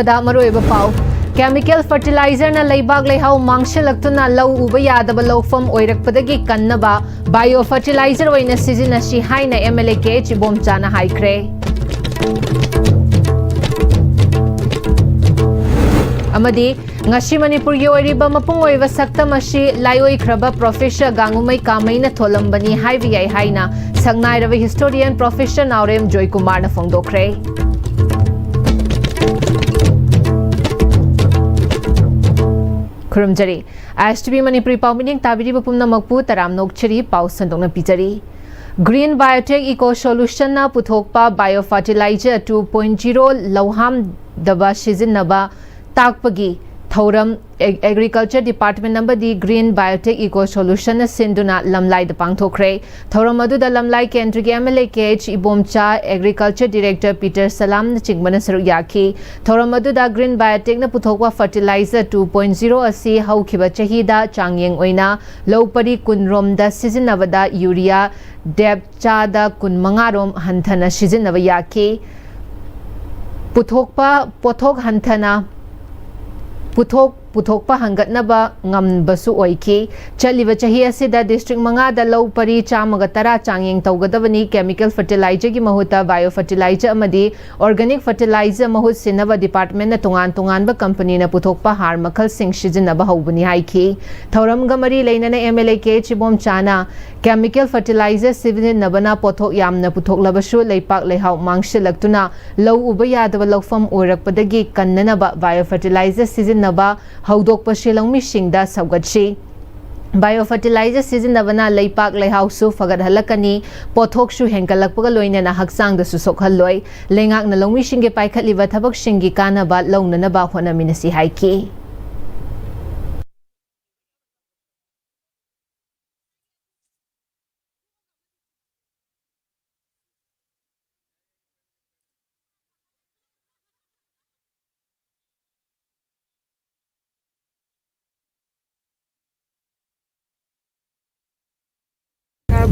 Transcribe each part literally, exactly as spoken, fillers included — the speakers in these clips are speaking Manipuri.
ꯗ ꯃꯔꯨꯑꯣꯏꯕ ꯄꯥꯎ꯫ ꯀꯦꯃꯤꯀꯦꯜ ꯐꯔꯇꯤꯂꯥꯏꯖꯔꯅ ꯂꯩꯕꯥꯛ ꯂꯩꯍꯥꯎ ꯃꯥꯡꯁꯤꯜꯂꯛꯇꯨꯅ ꯂꯧ ꯎꯕ ꯌꯥꯗꯕ ꯂꯧꯐꯝ ꯑꯣꯏꯔꯛꯄꯗꯒꯤ ꯀꯟꯅꯕ ꯕꯥꯏꯑꯣ ꯐꯔꯇꯤꯂꯥꯏꯖꯔ ꯑꯣꯏꯅ ꯁꯤꯖꯤꯟꯅꯁꯤ ꯍꯥꯏꯅ M L A K H ꯏꯕꯣꯝꯆꯥꯅ ꯍꯥꯏꯈ꯭ꯔꯦ꯫ ꯑꯃꯗꯤ ꯉꯁꯤ ꯃꯅꯤꯄꯨꯔꯒꯤ ꯑꯣꯏꯔꯤꯕ ꯃꯄꯨꯡ ꯑꯣꯏꯕ ꯁꯛꯇꯝ ꯑꯁꯤ ꯂꯥꯏꯑꯣꯏꯈ꯭ꯔꯕ ꯄ꯭ꯔꯣꯐꯦꯁꯔ ꯒꯥꯡꯉꯨꯃꯩ ꯀꯥꯃꯩꯅ ꯊꯣꯜꯂꯝꯕꯅꯤ ꯍꯥꯏꯕ ꯌꯥꯏ ꯍꯥꯏꯅ ꯁꯛꯅꯥꯏꯔꯕ ꯍꯤꯁꯇꯣꯔꯤꯌꯟ ꯄ꯭ꯔꯣꯐꯦꯁꯔ ꯅꯥꯎꯔꯦꯝ ꯖꯣꯏꯀꯨꯃꯥꯔꯅ ꯐꯣꯡꯗꯣꯛꯈ꯭ꯔꯦ꯫ ꯈꯨꯔꯨꯝꯖꯔꯤ꯫ ꯑꯥꯏ ꯑꯦꯁ ꯇꯤ ꯚꯤ ꯃꯅꯤꯄꯨꯔꯤ ꯄꯥꯎ ꯃꯤꯠꯌꯦꯡ ꯇꯥꯕꯤꯔꯤꯕ ꯄꯨꯝꯅꯃꯛꯄꯨ ꯇꯔꯥꯝꯅ ꯑꯣꯛꯆꯔꯤ꯫ ꯄꯥꯎ ꯁꯟꯗꯣꯛꯅ ꯄꯤꯖꯔꯤ꯫ Green Biotech Eco Solution ꯅ ꯄꯨꯊꯣꯛꯄ Bio Fertilizer two point zero ꯂꯧꯍꯥꯝꯗꯕ ꯁꯤꯖꯤꯟꯅꯕ ꯇꯥꯛꯄꯒꯤ ꯊꯧꯔꯝ ꯑꯦ-, Agriculture Department ꯑꯃꯗꯤ Green Biotech Eco Solution ꯅ ꯁꯤꯟꯗꯨꯅ ꯂꯝꯂꯥꯏꯗ ꯄꯥꯡꯊꯣꯛꯈ꯭ꯔꯦ꯫ ꯊꯧꯔꯝ ꯑꯗꯨꯗ ꯂꯝꯂꯥꯏ ꯀꯦꯟꯗ꯭ꯔꯒꯤ M L A K H Ibomcha, Agriculture Director Peter ꯁꯂꯥꯝꯅꯆꯤꯡꯕꯅ ꯁꯔꯨꯛ ꯌꯥꯈꯤ꯫ ꯊꯧꯔꯝ ꯑꯗꯨꯗ Green Biotech ꯅ ꯄꯨꯊꯣꯛꯄ Fertilizer two point zero ꯑꯁꯤ ꯍꯧꯈꯤꯕ ꯆꯍꯤꯗ ꯆꯥꯡꯌꯦꯡ ꯑꯣꯏꯅ ꯂꯧ ꯄꯔꯤ ꯀꯨꯟꯔꯣꯝꯗ ꯁꯤꯖꯤꯟꯅꯕꯗ urea DAP ꯆꯥꯗ ꯀꯨꯟꯃꯉꯥ ꯔꯣꯝ ꯍꯟꯊꯅ ꯁꯤꯖꯤꯟꯅꯕ ꯌꯥꯈꯤ꯫ ꯄꯨꯊꯣꯛꯄ, ꯄꯣꯠꯊꯣꯛ ꯍꯟꯊꯅ ꯄꯨꯊꯣꯛ, ꯄꯨꯊꯣꯛꯄ ꯍꯟꯒꯠꯅꯕ ꯉꯝꯕꯁꯨ ꯑꯣꯏꯈꯤ꯫ ꯆꯠꯂꯤꯕ ꯆꯍꯤ ꯑꯁꯤꯗ ꯗꯤꯁꯇ꯭ꯔꯤꯛ ꯃꯉꯥꯗ ꯂꯧ ꯄꯔꯤ ꯆꯥꯝꯃꯒ ꯇꯔꯥ ꯆꯥꯡꯌꯦꯡ ꯇꯧꯒꯗꯕꯅꯤ꯫ ꯀꯦꯃꯤꯀꯦꯜ ꯐꯔꯇꯤꯂꯥꯏꯖꯔꯒꯤ ꯃꯍꯨꯠꯇ ꯕꯥꯏꯑꯣ ꯐꯔꯇꯤꯂꯥꯏꯖꯔ ꯑꯃꯗꯤ ꯑꯣꯔꯒꯥꯅꯤꯛ ꯐꯔꯇꯤꯂꯥꯏꯖꯔ ꯃꯍꯨꯠ ꯁꯤꯟꯅꯕ ꯗꯤꯄꯥꯔꯠꯃꯦꯟꯅ ꯇꯣꯉꯥꯟ ꯇꯣꯉꯥꯟꯕ ꯀꯝꯄꯅꯤꯅ ꯄꯨꯊꯣꯛꯄ ꯍꯥꯔ ꯃꯈꯜꯁꯤꯡ ꯁꯤꯖꯤꯟꯅꯕ ꯍꯧꯕꯅꯤ ꯍꯥꯏꯈꯤ꯫ ꯊꯧꯔꯝꯒ ꯃꯔꯤ ꯂꯩꯅꯅ M L A K H ꯏꯕꯣꯝꯆꯥꯅ ꯀꯦꯃꯤꯀꯦꯜ ꯐꯔꯇꯤꯂꯥꯏꯖꯔ ꯁꯤꯖꯤꯟꯅꯕꯅ ꯄꯣꯠꯊꯣꯛ ꯌꯥꯝꯅ ꯄꯨꯊꯣꯛꯂꯕꯁꯨ ꯂꯩꯄꯥꯛ ꯂꯩꯍꯥꯎ ꯃꯥꯡꯁꯤꯜꯂꯛꯇꯨꯅ ꯂꯧ ꯎꯕ ꯌꯥꯗꯕ ꯂꯧꯐꯝ ꯑꯣꯏꯔꯛꯄꯗꯒꯤ ꯀꯟꯅꯅꯕ ꯕꯥꯏꯑꯣ ꯐꯔꯇꯤꯂꯥꯏꯖꯔ ꯁꯤꯖꯤꯟꯅꯕ ꯍꯧꯗꯣꯛꯄꯁꯤ ꯂꯧꯃꯤꯁꯤꯡꯗ ꯁꯧꯒꯠꯁꯤ꯫ ꯕꯥꯏꯑꯣ ꯐꯔꯇꯤꯂꯥꯏꯖꯔ ꯁꯤꯖꯤꯟꯅꯕꯅ ꯂꯩꯄꯥꯛ ꯂꯩꯍꯥꯎꯁꯨ ꯐꯒꯠꯍꯜꯂꯛꯀꯅꯤ, ꯄꯣꯠꯊꯣꯛꯁꯨ ꯍꯦꯟꯒꯠꯂꯛꯄꯒ ꯂꯣꯏꯅꯅ ꯍꯛꯆꯥꯡꯗꯁꯨ ꯁꯣꯛꯍꯜꯂꯣꯏ꯫ ꯂꯩꯉꯥꯛꯅ ꯂꯧꯃꯤꯁꯤꯡꯒꯤ ꯄꯥꯏꯈꯠꯂꯤꯕ ꯊꯕꯛꯁꯤꯡꯒꯤ ꯀꯥꯟꯅꯕ ꯂꯧꯅꯅꯕ ꯍꯣꯠꯅꯃꯤꯟꯅꯁꯤ ꯍꯥꯏꯈꯤ꯫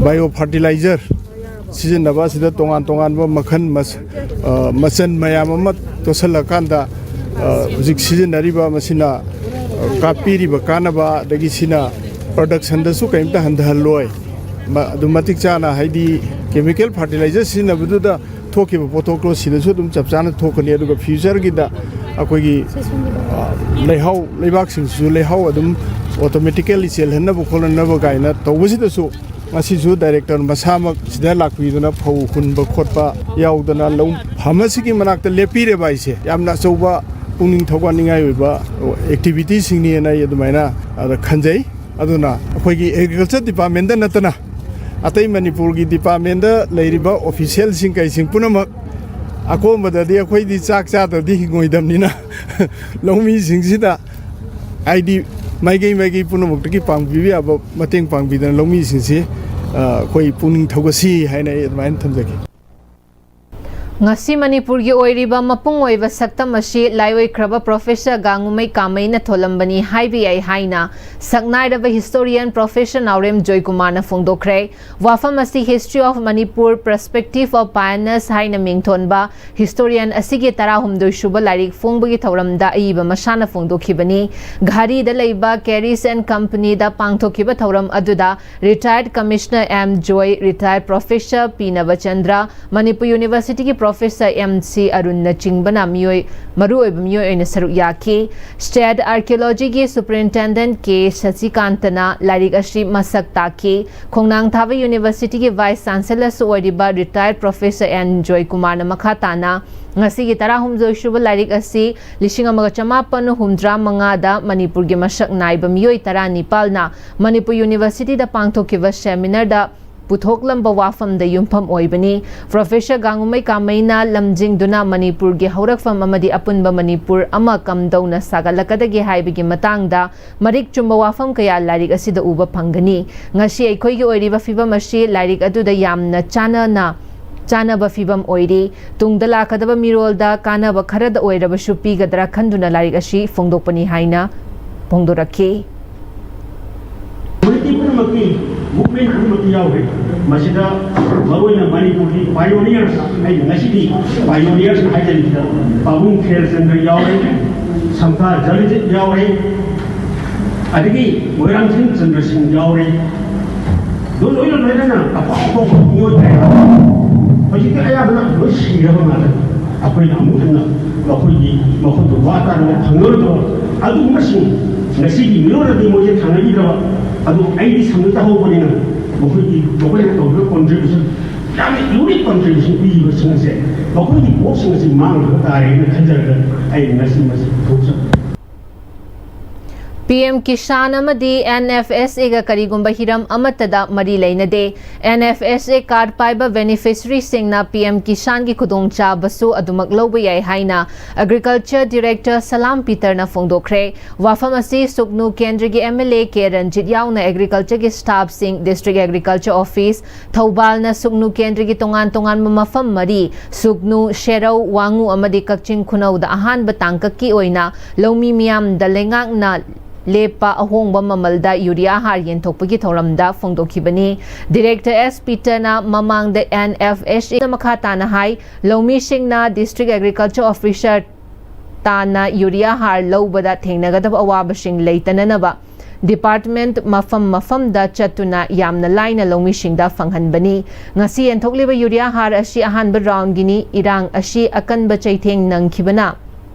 ꯕꯥꯏꯑꯣ ꯐꯔꯇꯤꯂꯥꯏꯖꯔ ꯁꯤꯖꯤꯟꯅꯕ ꯑꯁꯤꯗ ꯇꯣꯉꯥꯟ ꯇꯣꯉꯥꯟꯕ ꯃꯈꯜ ꯃꯁ-, ꯑ, ꯃꯆꯜ ꯃꯌꯥꯝ ꯑꯃ ꯇꯣꯠꯁꯤꯜꯂꯀꯥꯟꯗ ꯍꯧꯖꯤꯛ ꯁꯤꯖꯤꯟꯅꯔꯤꯕ ꯃꯁꯤꯅ ꯀꯥꯞꯄꯤꯔꯤꯕ ꯀꯥꯟꯅꯕ, ꯑꯗꯒꯤ ꯁꯤꯅ ꯄ꯭ꯔꯗꯛꯁꯟꯗꯁꯨ ꯀꯔꯤꯝꯇ ꯍꯟꯊꯍꯜꯂꯣꯏ꯫ ꯃ-, ꯑꯗꯨ ꯃꯇꯤꯛ ꯆꯥꯅ, ꯍꯥꯏꯗꯤ ꯀꯦꯃꯤꯀꯦꯜ ꯐꯔꯇꯤꯂꯥꯏꯖꯔ ꯁꯤꯖꯤꯟꯅꯕꯗꯨꯗ ꯊꯣꯛꯈꯤꯕ ꯄꯣꯠꯊꯣꯛꯇꯣ ꯁꯤꯗꯁꯨ ꯑꯗꯨꯝ ꯆꯞ ꯆꯥꯅ ꯊꯣꯛꯀꯅꯤ꯫ ꯑꯗꯨꯒ ꯐ꯭ꯌꯨꯆꯔꯒꯤꯗ ꯑꯩꯈꯣꯏꯒꯤ, ꯑ, ꯂꯩꯍꯥꯎ, ꯂꯩꯕꯥꯛꯁꯤꯡꯁꯤꯁꯨ ꯂꯩꯍꯥꯎ ꯑꯗꯨꯝ ꯑꯣꯇꯣꯃꯦꯇꯤꯀꯦꯜꯂꯤ ꯆꯦꯜꯍꯟꯅꯕ ꯈꯣꯠꯍꯟꯅꯕ ꯀꯥꯏꯅ ꯇꯧꯕꯁꯤꯗꯁꯨ ꯉꯁꯤꯁꯨ ꯗꯥꯏꯔꯦꯛꯇꯔ ꯃꯁꯥꯃꯛ ꯁꯤꯗ ꯂꯥꯛꯄꯤꯗꯨꯅ ꯐꯧ ꯍꯨꯟꯕ ꯈꯣꯠꯄ ꯌꯥꯎꯗꯅ ꯂꯧ ꯐꯥꯔꯝ ꯑꯁꯤꯒꯤ ꯃꯅꯥꯛꯇ ꯂꯦꯞꯄꯤꯔꯦꯕ ꯑꯩꯁꯦ꯫ ꯌꯥꯝꯅ ꯑꯆꯧꯕ ꯄꯨꯛꯅꯤꯡ ꯊꯧꯒꯠꯅꯤꯡꯉꯥꯏ ꯑꯣꯏꯕ ꯑꯦꯛꯇꯤꯚꯤꯇꯤꯁꯤꯡꯅꯦꯅ ꯑꯩ ꯑꯗꯨꯃꯥꯏꯅ, ꯑꯗ, ꯈꯟꯖꯩ꯫ ꯑꯗꯨꯅ ꯑꯩꯈꯣꯏꯒꯤ ꯑꯦꯒ꯭ꯔꯤꯀꯜꯆꯔ ꯗꯤꯄꯥꯔꯠꯃꯦꯟꯗ ꯅꯠꯇꯅ ꯑꯇꯩ ꯃꯅꯤꯄꯨꯔꯒꯤ ꯗꯤꯄꯥꯔꯠꯃꯦꯟꯗ ꯂꯩꯔꯤꯕ ꯑꯣꯐꯤꯁꯤꯌꯦꯜꯁꯤꯡ ꯀꯩꯁꯤꯡ ꯄꯨꯝꯅꯃꯛ, ꯑꯀꯣꯟꯕꯗꯗꯤ ꯑꯩꯈꯣꯏꯗꯤ ꯆꯥꯛ ꯆꯥꯗ꯭ꯔꯗꯤ ꯍꯤꯡꯉꯣꯏꯗꯕꯅꯤꯅ ꯂꯧꯃꯤꯁꯤꯡꯁꯤꯗ, ꯍꯥꯏꯗꯤ, ꯃꯥꯏꯀꯩ ꯃꯥꯏꯀꯩ ꯄꯨꯝꯅꯃꯛꯇꯒꯤ ꯄꯥꯡꯕꯤꯕ ꯌꯥꯕ ꯃꯇꯦꯡ ꯄꯥꯡꯕꯤꯗꯅ ꯂꯧꯃꯤꯁꯤꯡꯁꯤ, ꯑ, ꯑꯩꯈꯣꯏ ꯄꯨꯛꯅꯤꯡ ꯊꯧꯒꯠꯁꯤ ꯍꯥꯏꯅ ꯑꯩ ꯑꯗꯨꯃꯥꯏꯅ ꯊꯝꯖꯒꯦ꯫ ꯉꯁꯤ ꯃꯅꯤꯄꯨꯔꯒꯤ ꯑꯣꯏꯔꯤꯕ ꯃꯄꯨꯡ ꯑꯣꯏꯕ ꯁꯛꯇꯝ ꯑꯁꯤ ꯂꯥꯏꯑꯣꯏꯈ꯭ꯔꯕ ꯄ꯭ꯔꯣꯐꯦꯁꯔ ꯒꯥꯡꯉꯨꯃꯩ ꯀꯥꯃꯩꯅ ꯊꯣꯜꯂꯝꯕꯅꯤ ꯍꯥꯏꯕ ꯌꯥꯏ ꯍꯥꯏꯅ ꯁꯛꯅꯥꯏꯔꯕ ꯍꯤꯁꯇꯣꯔꯤꯌꯟ ꯄ꯭ꯔꯣꯐꯦꯁꯔ ꯅꯥꯎꯔꯦꯝ ꯖꯣꯏꯀꯨꯃꯥꯔꯅ ꯐꯣꯡꯗꯣꯛꯈ꯭ꯔꯦ꯫ ꯋꯥꯐꯝ ꯑꯁꯤ History of Manipur, Perspective of Pioneers ꯍꯥꯏꯅ ꯃꯤꯡꯊꯣꯟꯕ ꯍꯤꯁꯇꯣꯔꯤꯌꯟ ꯑꯁꯤꯒꯤ ꯇꯔꯥꯍꯨꯝꯗꯣꯏ ꯁꯨꯕ ꯂꯥꯏꯔꯤꯛ ꯐꯣꯡꯕꯒꯤ ꯊꯧꯔꯝꯗ ꯑꯏꯕ ꯃꯁꯥꯅ ꯐꯣꯡꯗꯣꯛꯈꯤꯕꯅꯤ꯫ ꯘꯥꯔꯤꯗ ꯂꯩꯕ Carries and Companyꯗ ꯄꯥꯡꯊꯣꯛꯈꯤꯕ ꯊꯧꯔꯝ ꯑꯗꯨꯗ ꯔꯤꯇꯥꯌꯔꯗ ꯀꯃꯤꯁꯅꯔ ꯑꯦꯝ ꯖꯣꯏ, ꯔꯤꯇꯥꯌꯔꯗ ꯄ꯭ꯔꯣꯐꯦꯁꯔ ꯄꯤ ꯅꯕꯆꯟꯗ꯭ꯔ, ꯃꯅꯤꯄꯨꯔ ꯌꯨꯅꯤꯚꯔꯁꯤꯇꯤꯒꯤ ꯄ꯭ꯔꯣꯐꯦꯁꯔ ꯑꯦꯝ ꯁꯤ ꯑꯔꯨꯟꯅꯆꯤꯡꯕꯅ ꯃꯤꯑꯣꯏ, ꯃꯔꯨꯑꯣꯏꯕ ꯃꯤꯑꯣꯏ ꯑꯣꯏꯅ ꯁꯔꯨꯛ ꯌꯥꯈꯤ꯫ ꯁ꯭ꯇꯦꯠ ꯑꯥꯔꯀꯤꯑꯣꯂꯣꯖꯤꯒꯤ ꯁꯨꯄꯔꯤꯟꯇꯦꯟꯗꯦꯟꯠ ꯀꯦ ꯁꯁꯤꯀꯥꯟꯇꯅ ꯂꯥꯏꯔꯤꯛ ꯑꯁꯤ ꯃꯁꯛ ꯇꯥꯛꯈꯤ꯫ ꯈꯣꯡꯅꯥꯡ ꯊꯥꯕ ꯌꯨꯅꯤꯚꯔꯁꯤꯇꯤꯒꯤ ꯚꯥꯏꯁ ꯆꯥꯟꯁꯦꯂꯔꯁꯨ ꯑꯣꯏꯔꯤꯕ ꯔꯤꯇꯥꯌꯔꯗ ꯄ꯭ꯔꯣꯐꯦꯁꯔ ꯑꯦꯟ ꯖꯣꯏꯀꯨꯃꯥꯔꯅ ꯃꯈꯥ ꯇꯥꯅ ꯉꯁꯤꯒꯤ ꯇꯔꯥꯍꯨꯝꯗꯣꯏ ꯁꯨꯕ ꯂꯥꯏꯔꯤꯛ ꯑꯁꯤ ꯂꯤꯁꯤꯡ ꯑꯃꯒ ꯆꯃꯥꯄꯟ ꯍꯨꯝꯗ꯭ꯔꯥ ꯃꯉꯥꯗ ꯃꯅꯤꯄꯨꯔꯒꯤ ꯃꯁꯛ ꯅꯥꯏꯕ ꯃꯤꯑꯣꯏ ꯇꯔꯥꯅꯤꯄꯥꯜꯅ ꯃꯅꯤꯄꯨꯔ ꯌꯨꯅꯤꯚꯔꯁꯤꯇꯤꯗ ꯄꯥꯡꯊꯣꯛꯈꯤꯕ ꯁꯦꯃꯤꯅꯥꯔꯗ ꯄꯨꯊꯣꯛꯂꯝꯕ ꯋꯥꯐꯝꯗ ꯌꯨꯝꯐꯝ ꯑꯣꯏꯕꯅꯤ꯫ ꯄ꯭ꯔꯣꯐꯦꯁꯔ ꯒꯥꯡꯉꯨꯃꯩ ꯀꯥꯃꯩꯅ ꯂꯝꯖꯤꯡꯗꯨꯅ ꯃꯅꯤꯄꯨꯔꯒꯤ ꯍꯧꯔꯛꯐꯝ ꯑꯃꯗꯤ ꯑꯄꯨꯟꯕ ꯃꯅꯤꯄꯨꯔ ꯑꯃ ꯀꯝꯗꯧꯅ ꯁꯥꯒꯠꯂꯛꯀꯗꯒꯦ ꯍꯥꯏꯕꯒꯤ ꯃꯇꯥꯡꯗ ꯃꯔꯤꯛ ꯆꯨꯝꯕ ꯋꯥꯐꯝ ꯀꯌꯥ ꯂꯥꯏꯔꯤꯛ ꯑꯁꯤꯗ ꯎꯕ ꯐꯪꯒꯅꯤ꯫ ꯉꯁꯤ ꯑꯩꯈꯣꯏꯒꯤ ꯑꯣꯏꯔꯤꯕ ꯐꯤꯕꯝ ꯑꯁꯤ ꯂꯥꯏꯔꯤꯛ ꯑꯗꯨꯗ ꯌꯥꯝꯅ ꯆꯥꯟꯅꯅ, ꯆꯥꯟꯅꯕ ꯐꯤꯕꯝ ꯑꯣꯏꯔꯤ꯫ ꯇꯨꯡꯗ ꯂꯥꯛꯀꯗꯕ ꯃꯤꯔꯣꯜꯗ ꯀꯥꯟꯅꯕ ꯈꯔꯗ ꯑꯣꯏꯔꯕꯁꯨ ꯄꯤꯒꯗ꯭ꯔꯥ ꯈꯟꯗꯨꯅ ꯂꯥꯏꯔꯤꯛ ꯑꯁꯤ ꯐꯣꯡꯗꯣꯛꯄꯅꯤ ꯍꯥꯏꯅ ꯐꯣꯡꯗꯣꯔꯛꯈꯤ꯫ ꯃꯩꯇꯩ ꯄꯨꯝꯅꯃꯛꯀꯤ movement ꯄꯨꯝꯅꯃꯛꯇ ꯌꯥꯎꯔꯦ꯫ ꯃꯁꯤꯗ ꯃꯔꯨꯑꯣꯏꯅ ꯃꯅꯤꯄꯨꯔꯒꯤ pioneers, ꯑꯩꯅ ꯉꯁꯤꯗꯤ pioneers ꯍꯥꯏꯖꯔꯤꯁꯤꯗ ꯄꯥꯕꯨꯡ ꯈꯦꯜꯆꯟꯗ꯭ꯔ ꯌꯥꯎꯔꯦ, ꯁꯝꯊꯥ ꯖꯂꯤꯖꯤꯠ ꯌꯥꯎꯔꯦ, ꯑꯗꯒꯤ ꯃꯣꯏꯔꯥꯡꯊꯦꯝ ꯆꯟꯗ꯭ꯔ ꯁꯤꯡ ꯌꯥꯎꯔꯦ꯫ ꯑꯗꯨ ꯂꯣꯏꯅ ꯂꯣꯏꯅꯅ ꯑꯐꯥꯎ ꯑꯐꯥꯎꯕ ꯃꯤꯑꯣꯏ ꯀꯌꯥ ꯍꯧꯖꯤꯛꯇꯤ ꯑꯌꯥꯝꯕꯅ ꯂꯣꯏ ꯁꯤꯔꯕ ꯉꯥꯛꯇꯅꯤ꯫ ꯑꯩꯈꯣꯏꯅ ꯑꯃꯨꯛ ꯍꯟꯅ ꯃꯈꯣꯏꯒꯤ ꯃꯈꯣꯏꯗ ꯋꯥ ꯇꯥꯅꯕ ꯐꯪꯂꯔꯣꯏꯗꯕ ꯑꯗꯨꯒꯨꯝꯕꯁꯤꯡ ꯉꯁꯤꯒꯤ ꯃꯤꯔꯣꯜꯗꯗꯤ ꯃꯣꯏꯁꯦ ꯊꯥꯡꯅꯕꯤꯗ꯭ꯔꯕ꯫ ꯑꯗꯨ ꯑꯩꯗꯤ ꯁꯝꯅ ꯇꯥꯍꯧꯕꯅꯤꯅ ꯃꯈꯣꯏꯒꯤ ꯃꯈꯣꯏꯅ ꯇꯧꯔꯤꯕ contribution, ꯌꯥꯝꯅ unique contribution ꯄꯤꯔꯤꯕꯁꯤꯡ ꯑꯁꯦ ꯃꯈꯣꯏꯒꯤ ꯀꯣꯛꯁꯤꯡ ꯑꯁꯤ ꯃꯥꯡꯈꯤꯕ ꯇꯥꯔꯦ ꯍꯥꯏꯅ ꯈꯟꯖꯔꯒ ꯑꯩ ꯉꯁꯤ ꯃꯁꯤ ꯐꯣꯡꯆꯠ ꯄꯤ ꯑꯦꯝ ꯀꯤꯁꯥꯟ ꯑꯃꯗꯤ ꯑꯦꯟ ꯑꯦꯐ ꯑꯦꯁ ꯑꯦꯒ ꯀꯔꯤꯒꯨꯝꯕ ꯍꯤꯔꯝ ꯑꯃꯠꯇꯗ ꯃꯔꯤ ꯂꯩꯅꯗꯦ꯫ N F S A card ꯄꯥꯏꯕ ꯕꯦꯅꯤꯐꯤꯁꯔꯤꯁꯤꯡꯅ ꯄꯤ ꯑꯦꯝ ꯀꯤꯁꯥꯟꯒꯤ ꯈꯨꯗꯣꯡꯆꯥꯕꯁꯨ ꯑꯗꯨꯃꯛ ꯂꯧꯕ ꯌꯥꯏ ꯍꯥꯏꯅ ꯑꯦꯒ꯭ꯔꯤꯀꯜꯆꯔ ꯗꯤꯔꯦꯛꯇꯔ ꯁꯂꯥꯝ ꯄꯤꯇꯔꯅ ꯐꯣꯡꯗꯣꯛꯈ꯭ꯔꯦ꯫ ꯋꯥꯐꯝ ꯑꯁꯤ ꯁꯨꯒꯅꯨ ꯀꯦꯟꯗ꯭ꯔꯒꯤ ꯑꯦꯝ ꯑꯦꯜ ꯑꯦ ꯀꯦ ꯔꯟꯖꯤꯠ ꯌꯥꯎꯅ ꯑꯦꯒ꯭ꯔꯤꯀꯜꯆꯔꯒꯤ ꯁ꯭ꯇꯥꯐꯁꯤꯡ, ꯗꯤꯁꯇ꯭ꯔꯤꯛ ꯑꯦꯒ꯭ꯔꯤꯀꯜꯆꯔ ꯑꯣꯐꯤꯁ, ꯊꯧꯕꯥꯜꯅ ꯁꯨꯒꯅꯨ ꯀꯦꯟꯗ꯭ꯔꯒꯤ ꯇꯣꯉꯥꯟ ꯇꯣꯉꯥꯟꯕ ꯃꯐꯝ ꯃꯔꯤ, ꯁꯨꯒꯅꯨ, ꯁꯦꯔꯧ, ꯋꯥꯉꯨ ꯑꯃꯗꯤ ꯀꯛꯆꯤꯡ ꯈꯨꯅꯧꯗ ꯑꯍꯥꯟꯕ ꯇꯥꯡꯀꯛꯀꯤ ꯑꯣꯏꯅ ꯂꯧꯃꯤ ꯃꯤꯌꯥꯝꯗ ꯂꯩꯉꯥꯛꯅ ꯂꯦꯞꯄ ꯑꯍꯣꯡꯕ ꯃꯃꯜꯗ ꯌꯨꯔꯤꯌꯥ ꯍꯥꯔ ꯌꯦꯟꯊꯣꯛꯄꯒꯤ ꯊꯧꯔꯝꯗ ꯐꯣꯡꯗꯣꯛꯈꯤꯕꯅꯤ꯫ ꯗꯤꯔꯦꯛꯇꯔ ꯑꯦꯁ ꯄꯤꯇꯔꯅ ꯃꯃꯥꯡꯗ ꯑꯦꯟ ꯑꯦꯐ ꯑꯦꯁ ꯑꯦꯅ ꯃꯈꯥ ꯇꯥꯅ ꯍꯥꯏ, ꯂꯧꯃꯤꯁꯤꯡꯅ ꯗꯤꯁꯇ꯭ꯔꯤꯛ ꯑꯦꯒ꯭ꯔꯤꯀꯜꯆꯔ ꯑꯣꯐꯤꯁꯔ ꯇꯥꯟꯅ ꯌꯨꯔꯤꯌꯥ ꯍꯥꯔ ꯂꯧꯕꯗ ꯊꯦꯡꯅꯒꯗꯕ ꯑꯋꯥꯕꯁꯤꯡ ꯂꯩꯇꯅꯅꯕ ꯗꯤꯄꯥꯔꯠꯃꯦꯟꯠ ꯃꯐꯝ ꯃꯐꯝꯗ ꯆꯠꯇꯨꯅ ꯌꯥꯝꯅ ꯂꯥꯏꯅ ꯂꯧꯃꯤꯁꯤꯡꯗ ꯐꯪꯍꯟꯕꯅꯤ꯫ ꯉꯁꯤ ꯌꯦꯟꯊꯣꯛꯂꯤꯕ ꯌꯨꯔꯤꯌꯥ ꯍꯥꯔ ꯑꯁꯤ ꯑꯍꯥꯟꯕ ꯔꯥꯎꯟꯒꯤꯅꯤ꯫ ꯏꯔꯥꯡ ꯑꯁꯤ ꯑꯀꯟꯕ ꯆꯩꯊꯦꯡ ꯅꯪꯈꯤꯕꯅ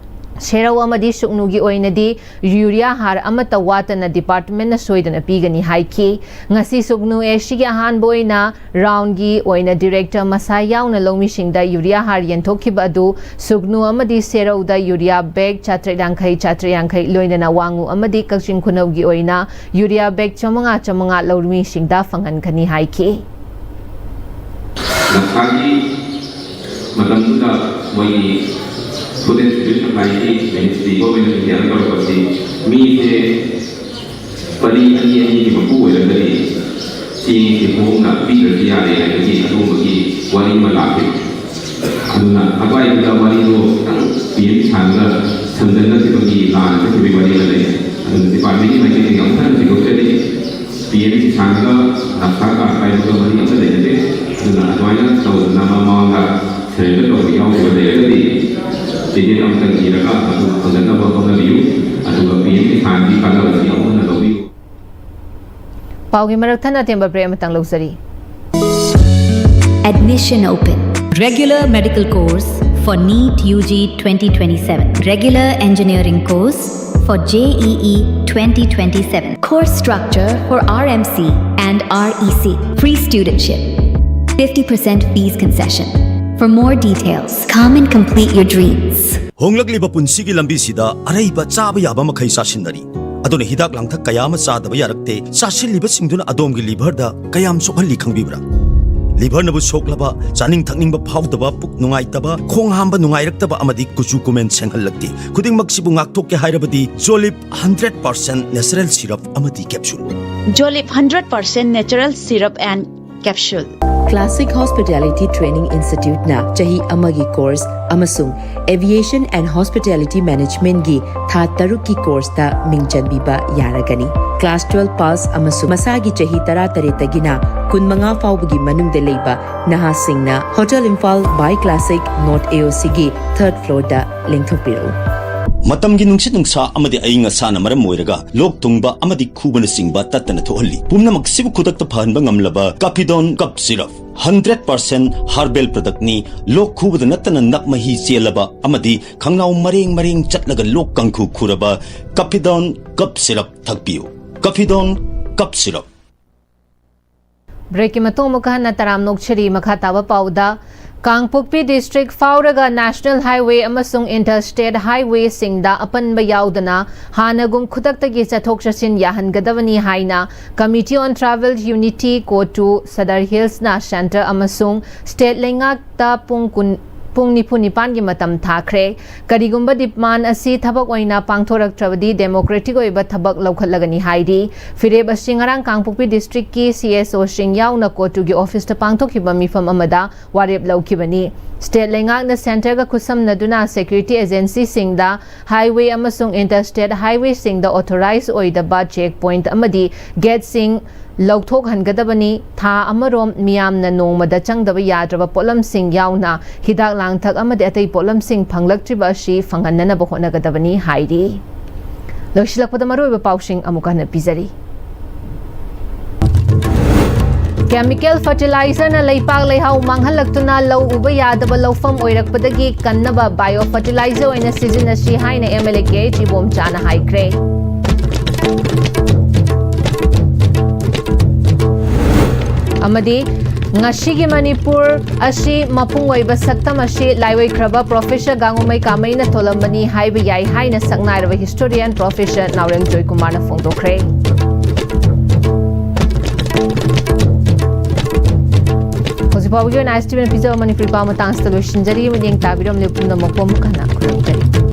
ꯁꯦꯔꯧ ꯑꯃꯗꯤ ꯁꯨꯒꯅꯨꯒꯤ ꯑꯣꯏꯅꯗꯤ ꯌꯨꯔꯤꯌꯥ ꯍꯥꯔ ꯑꯃꯠꯇ ꯋꯥꯠꯇꯅ ꯗꯤꯄꯥꯔꯠꯃꯦꯟꯠꯅ ꯁꯣꯏꯗꯅ ꯄꯤꯒꯅꯤ ꯍꯥꯏꯈꯤ꯫ ꯉꯁꯤ ꯁꯨꯒꯅꯨ ꯑꯦꯁꯤꯒꯤ ꯑꯍꯥꯟꯕ ꯑꯣꯏꯅ ꯔꯥꯎꯟꯒꯤ ꯑꯣꯏꯅ ꯗꯤꯔꯦꯛꯇꯔ ꯃꯁꯥ ꯌꯥꯎꯅ ꯂꯧꯃꯤꯁꯤꯡꯗ ꯌꯨꯔꯤꯌꯥ ꯍꯥꯔ ꯌꯦꯟꯊꯣꯛꯈꯤꯕ ꯑꯗꯨ ꯁꯨꯒꯅꯨ ꯑꯃꯗꯤ ꯁꯦꯔꯧꯗ ꯌꯨꯔꯤꯌꯥ ꯕꯦꯒ ꯆꯥꯇ꯭ꯔꯦꯠ ꯌꯥꯡꯈꯩ, ꯆꯥꯇ꯭ꯔꯦꯠ ꯌꯥꯡꯈꯩ, ꯂꯣꯏꯅꯅ ꯋꯥꯉꯨ ꯑꯃꯗꯤ ꯀꯛꯆꯤꯡ ꯈꯨꯅꯧꯒꯤ ꯑꯣꯏꯅ ꯌꯨꯔꯤꯌꯥ ꯕꯦꯒ ꯆꯥꯃꯉꯥ, ꯆꯥꯃꯉꯥ ꯂꯧꯃꯤꯁꯤꯡꯗ ꯐꯪꯍꯟꯒꯅꯤ ꯍꯥꯏꯈꯤ꯫ ꯂꯝꯈꯥꯏꯒꯤ ꯃꯇꯝꯗꯨꯗ ꯃꯣꯏꯒꯤ Food and Civil Supplyꯒꯤ Ministry, Government of Indiaꯅ ꯇꯧꯔꯛꯄꯁꯤ ꯃꯤꯁꯦ ꯄꯔꯤ ꯑꯅꯤ ꯑꯅꯤꯒꯤ ꯃꯄꯨ ꯑꯣꯏꯔꯒꯗꯤ ꯆꯦꯡꯁꯦ ꯍꯣꯡꯅ ꯄꯤꯗ꯭ꯔꯗꯤ ꯌꯥꯔꯦ ꯍꯥꯏꯕꯒꯤ ꯑꯗꯨꯒꯨꯝꯕꯒꯤ ꯋꯥꯔꯤ ꯑꯃ ꯂꯥꯛꯈꯤ꯫ ꯑꯗꯨꯅ ꯑꯗꯨꯋꯥꯏꯗꯨꯗ ꯋꯥꯔꯤꯗꯣ ꯈꯤꯇꯪ ꯄꯤ ꯑꯦꯝ ꯀꯤꯁꯥꯟꯒ ꯁꯝꯖꯟꯅꯈꯤꯕꯒꯤ ꯂꯥꯟꯅ ꯆꯠꯈꯤꯕꯒꯤ ꯋꯥꯔꯤ ꯑꯃ ꯂꯩ꯫ ꯑꯗꯨꯅ ꯗꯤꯄꯥꯔꯠꯃꯦꯟꯒꯤ ꯃꯥꯏꯀꯩꯗꯒꯤ ꯑꯃꯨꯛ ꯍꯟꯅ ꯊꯤꯗꯣꯛꯇ꯭ꯔꯗꯤ ꯄꯤ ꯑꯩꯒꯤ ꯁꯥꯟꯅꯕ ꯅꯝꯁꯥ ꯀꯥꯔꯗ ꯄꯥꯏꯕꯒ ꯃꯔꯤ ꯑꯃꯠꯇ ꯂꯩꯅꯗꯦ꯫ ꯑꯗꯨꯅ ꯑꯗꯨꯃꯥꯏꯅ ꯇꯧꯗꯅ ꯃꯃꯥꯡꯗ ꯁꯔꯦꯟꯗꯔ ꯇꯧꯕ ꯌꯥꯎꯈꯤꯕ ꯂꯩꯔꯒꯗꯤ ꯇꯤꯀꯦꯠ ꯑꯃꯇꯪ ꯏꯔꯒ ꯃꯗꯨ ꯐꯪꯅꯅꯕ ꯍꯣꯠꯅꯕꯤꯌꯨ꯫ ꯑꯗꯨꯒ ꯄꯤ ꯑꯦꯝ ꯀꯤꯁꯥꯟꯒꯤ ꯀꯥꯟꯅꯕꯁꯤ ꯌꯥꯝꯅ ꯂꯧꯕꯤꯌꯨ꯫ ꯄꯥꯎꯒꯤ ꯃꯔꯛ ꯊꯠꯅ ꯑꯇꯦꯟꯕ ꯕ꯭ꯔꯦꯛ ꯑꯃꯇꯪ ꯂꯧꯖꯔꯤ꯫ Admission open. Regular medical course for NEET U G twenty twenty-seven. Regular engineering course for J E E twenty twenty-seven. Course structure for R M C and R E C. Free studentship. fifty percent fees concession. For more details, come and complete your dreams. ꯍꯣꯡꯂꯛꯂꯤꯕ ꯄꯨꯟꯁꯤꯒꯤ ꯂꯝꯕꯤꯁꯤꯗ ꯑꯔꯩꯕ ꯆꯥꯕ ꯌꯥꯕ ꯃꯈꯩ ꯆꯥꯁꯤꯟꯅꯔꯤ꯫ ꯑꯗꯨꯅ ꯍꯤꯗꯥꯛ ꯂꯥꯡꯊꯛ ꯀꯌꯥ ꯑꯃ ꯆꯥꯗꯕ ꯌꯥꯔꯛꯇꯦ꯫ ꯆꯥꯁꯤꯜꯂꯤꯕꯁꯤꯡꯗꯨꯅ ꯑꯗꯣꯝꯒꯤ ꯂꯤꯚꯔꯗ ꯀꯌꯥꯝ ꯁꯣꯛꯍꯜꯂꯤ ꯈꯪꯕꯤꯕ꯭ꯔꯥ? ꯂꯤꯚꯔꯅꯕꯨ ꯁꯣꯛꯂꯕ, ꯆꯥꯅꯤꯡ ꯊꯛꯅꯤꯡꯕ ꯐꯥꯎꯗꯕ, ꯄꯨꯛ ꯅꯨꯡꯉꯥꯏꯇꯕ, ꯈꯣꯡ ꯍꯥꯝꯕ ꯅꯨꯡꯉꯥꯏꯔꯛꯇꯕ ꯑꯃꯗꯤ ꯀꯨꯆꯨ ꯀꯨꯃꯦꯟ ꯁꯦꯡꯍꯜꯂꯛꯇꯦ꯫ ꯈꯨꯗꯤꯡꯃꯛꯁꯤꯕꯨ ꯉꯥꯛꯊꯣꯛꯀꯦ ꯍꯥꯏꯔꯕꯗꯤ ꯖꯣꯂꯤꯞ ꯍꯟꯗ꯭ꯔꯦꯠ ꯄꯥꯔꯁꯦꯟ ꯅꯦꯆꯔꯦꯜ ꯁꯤꯔꯞ ꯑꯃꯗꯤ capsule. Jolip hundred percent natural syrup and capsule. Classic Hospitality Training Instituteꯅ ꯆꯍꯤ ꯑꯃꯒꯤ ꯀꯣꯔꯁ ꯑꯃꯁꯨꯡ Aviation and Hospitality Managementꯒꯤ ꯊꯥ ꯇꯔꯨꯛꯀꯤ ꯀꯣꯔꯁꯇ ꯃꯤꯡ ꯆꯟꯕꯤꯕ ꯌꯥꯔꯒꯅꯤ꯫ ꯀ꯭ꯂꯥꯁ ꯇ꯭ꯋꯦꯜꯐ ꯄꯥꯁ ꯑꯃꯁꯨꯡ ꯃꯁꯥꯒꯤ ꯆꯍꯤ ꯇꯔꯥꯇꯔꯦꯠꯇꯒꯤꯅ ꯀꯨꯟꯃꯉꯥ ꯐꯥꯎꯕꯒꯤ ꯃꯅꯨꯡꯗ ꯂꯩꯕ ꯅꯍꯥꯁꯤꯡꯅ hotel Imphal by Classic North AOCꯒꯤ ꯊꯔꯗ ꯐ꯭ꯂꯣꯔꯗ ꯂꯦꯡꯊꯣꯛꯄꯤꯔꯛꯎ꯫ ꯃꯇꯝꯒꯤ ꯅꯨꯡꯁꯤꯠ ꯅꯨꯡꯁꯥ ꯑꯃꯗꯤ ꯑꯏꯪ ꯑꯁꯥꯅ ꯃꯔꯝ ꯑꯣꯏꯔꯒ ꯂꯣꯛ ꯊꯨꯡꯕ ꯑꯃꯗꯤ ꯈꯨꯕꯅꯆꯤꯡꯕ ꯇꯠꯇꯅ ꯊꯣꯛꯍꯜꯂꯤ꯫ ꯄꯨꯝꯅꯃꯛꯁꯤꯕꯨ ꯈꯨꯗꯛꯇ ꯐꯍꯟꯕ ꯉꯝꯂꯕ ꯀꯥꯐꯤꯗꯣꯟ ꯀꯞ ꯁꯤꯔꯞ ꯍꯟꯗ꯭ꯔꯦꯠ ꯄꯥꯔꯁꯦꯟ ꯍꯔꯕꯦꯜ ꯄ꯭ꯔꯗꯛꯅꯤ꯫ ꯂꯣꯛ ꯈꯨꯕꯗ ꯅꯠꯇꯅ ꯅꯞ ꯃꯍꯤ ꯆꯦꯜꯂꯕ ꯑꯃꯗꯤ ꯈꯪꯅꯥꯎ ꯃꯔꯦꯡ ꯃꯔꯦꯡ ꯆꯠꯂꯒ ꯂꯣꯛ ꯀꯥꯡꯈꯨ ꯈꯨꯔꯕ ꯀꯥꯐꯤꯗꯣꯟ ꯀꯞ ꯁꯤꯔꯞ ꯊꯛꯄꯤꯌꯨ꯫ ꯀꯥꯐꯤꯗꯣꯟ ꯀꯞ ꯁꯤꯔꯞ꯫ ꯕ꯭ꯔꯦꯛꯀꯤ ꯃꯇꯨꯡ ꯑꯃꯨꯛꯀ ꯍꯟꯅ ꯇꯔꯥꯝꯅ ꯑꯣꯛꯆꯔꯤ꯫ ꯃꯈꯥ ꯇꯥꯕ ꯄꯥꯎꯗ, ꯀꯥꯡꯄꯣꯛꯄꯤ ꯗꯤꯁꯇ꯭ꯔꯤꯛ ꯐꯥꯎꯔꯒ ꯅꯦꯁꯅꯦꯜ ꯍꯥꯏꯋꯦ ꯑꯃꯁꯨꯡ ꯏꯟꯇꯔ ꯁ꯭ꯇꯦꯠ ꯍꯥꯏꯋꯦꯁꯤꯡꯗ ꯑꯄꯟꯕ ꯌꯥꯎꯗꯅ ꯍꯥꯟꯅꯒꯨꯝ ꯈꯨꯗꯛꯇꯒꯤ ꯆꯠꯊꯣꯛ ꯆꯠꯁꯤꯟ ꯌꯥꯍꯟꯒꯗꯕꯅꯤ ꯍꯥꯏꯅ Committee on Tribal Unity, CoTU, Sadar ꯍꯤꯜꯁꯅ ꯁꯦꯟꯇꯔ ꯑꯃꯁꯨꯡ ꯁ꯭ꯇꯦꯠ ꯂꯩꯉꯥꯛꯇ ꯄꯨꯡ ꯀꯨꯟ ꯄꯨꯡ ꯅꯤꯐꯨ ꯅꯤꯄꯥꯟꯒꯤ ꯃꯇꯝ ꯊꯥꯈ꯭ꯔꯦ꯫ ꯀꯔꯤꯒꯨꯝꯕ demand ꯑꯁꯤ ꯊꯕꯛ ꯑꯣꯏꯅ ꯄꯥꯡꯊꯣꯔꯛꯇ꯭ꯔꯕꯗꯤ democratic ꯑꯣꯏꯕ ꯊꯕꯛ ꯂꯧꯈꯠꯂꯒꯅꯤ ꯍꯥꯏꯔꯤ꯫ ꯐꯤꯔꯦꯞ ꯑꯁꯤ ꯉꯔꯥꯡ ꯀꯥꯡꯄꯣꯛꯄꯤ districtꯀꯤ C S Oꯁꯤꯡ ꯌꯥꯎꯅ COTUꯒꯤ officeꯇ ꯄꯥꯡꯊꯣꯛꯈꯤꯕ ꯃꯤꯐꯝ ꯑꯃꯗ ꯋꯥꯔꯦꯞ ꯂꯧꯈꯤꯕꯅꯤ꯫ State ꯂꯩꯉꯥꯛꯅ centreꯒ ꯈꯨꯠꯁꯝꯅꯗꯨꯅ security agencyꯁꯤꯡꯗ highway ꯑꯃꯁꯨꯡ interstate highwayꯁꯤꯡꯗ authorize ꯑꯣꯏꯗꯕ check point ꯑꯃꯗꯤ gateꯁꯤꯡ ꯂꯧꯊꯣꯛꯍꯟꯒꯗꯕꯅꯤ꯫ ꯊꯥ ꯑꯃꯔꯣꯝ ꯃꯤꯌꯥꯝꯅ ꯅꯣꯡꯃꯗ ꯆꯪꯗꯕ ꯌꯥꯗ꯭ꯔꯕ ꯄꯣꯠꯂꯝꯁꯤꯡ ꯌꯥꯎꯅ ꯍꯤꯗꯥꯛ ꯂꯥꯡꯊꯛ ꯑꯃꯗꯤ ꯑꯇꯩ ꯄꯣꯠꯂꯝꯁꯤꯡ ꯐꯪꯂꯛꯇ꯭ꯔꯤꯕ ꯑꯁꯤ ꯐꯪꯍꯟꯅꯅꯕ ꯍꯣꯠꯅꯒꯗꯕꯅꯤ ꯍꯥꯏꯔꯤ꯫ ꯂꯣꯏꯁꯤꯜꯂꯛꯄꯗ ꯃꯔꯨꯑꯣꯏꯕ ꯄꯥꯎꯁꯤꯡ ꯑꯃꯨꯛ ꯍꯟꯅ ꯄꯤꯖꯔꯤ꯫ Chemical fertilizerꯅ ꯂꯩꯄꯥꯛ ꯂꯩꯍꯥꯎ ꯃꯥꯡꯍꯜꯂꯛꯇꯨꯅ ꯂꯧ ꯎꯕ ꯌꯥꯗꯕ ꯂꯧꯐꯝ ꯑꯣꯏꯔꯛꯄꯗꯒꯤ ꯀꯟꯅꯕ bio fertilizer ꯑꯣꯏꯅ ꯁꯤꯖꯤꯟꯅꯁꯤ ꯍꯥꯏꯅ M L A K H ꯏꯕꯣꯝꯆꯥꯅ ꯍꯥꯏꯈ꯭ꯔꯦ꯫ ꯑꯃꯗꯤ ꯉꯁꯤꯒꯤ ꯃꯅꯤꯄꯨꯔ ꯑꯁꯤ ꯃꯄꯨꯡ ꯑꯣꯏꯕ ꯁꯛꯇꯝ ꯑꯁꯤ ꯂꯥꯏꯑꯣꯏꯈ꯭ꯔꯕ Professor ꯒꯥꯡꯉꯨꯃꯩ ꯀꯥꯃꯩꯅ ꯊꯣꯜꯂꯝꯕꯅꯤ ꯍꯥꯏꯕ ꯌꯥꯏ ꯍꯥꯏꯅ ꯁꯛꯅꯥꯏꯔꯕ historian Professor ꯅꯥꯎꯔꯦꯝ ꯖꯣꯏꯀꯨꯃꯥꯔꯅ ꯐꯣꯡꯗꯣꯛꯈ꯭ꯔꯦ꯫ ꯍꯧꯖꯤꯛ ꯐꯥꯎꯕꯒꯤ ꯑꯣꯏꯅ ISTVꯅ ꯄꯤꯖꯕ ꯃꯅꯤꯄꯨꯔꯤ ꯄꯥꯎ ꯃꯇꯥꯡꯁꯤꯗ ꯂꯣꯏꯁꯤꯟꯖꯔꯤ꯫ ꯃꯤꯠꯌꯦꯡ ꯇꯥꯕꯤꯔꯝꯂꯤꯕ ꯄꯨꯝꯅꯃꯛꯄꯨ ꯑꯃꯨꯛ ꯍꯟꯅ ꯈꯨꯔꯨꯝꯖꯔꯤ꯫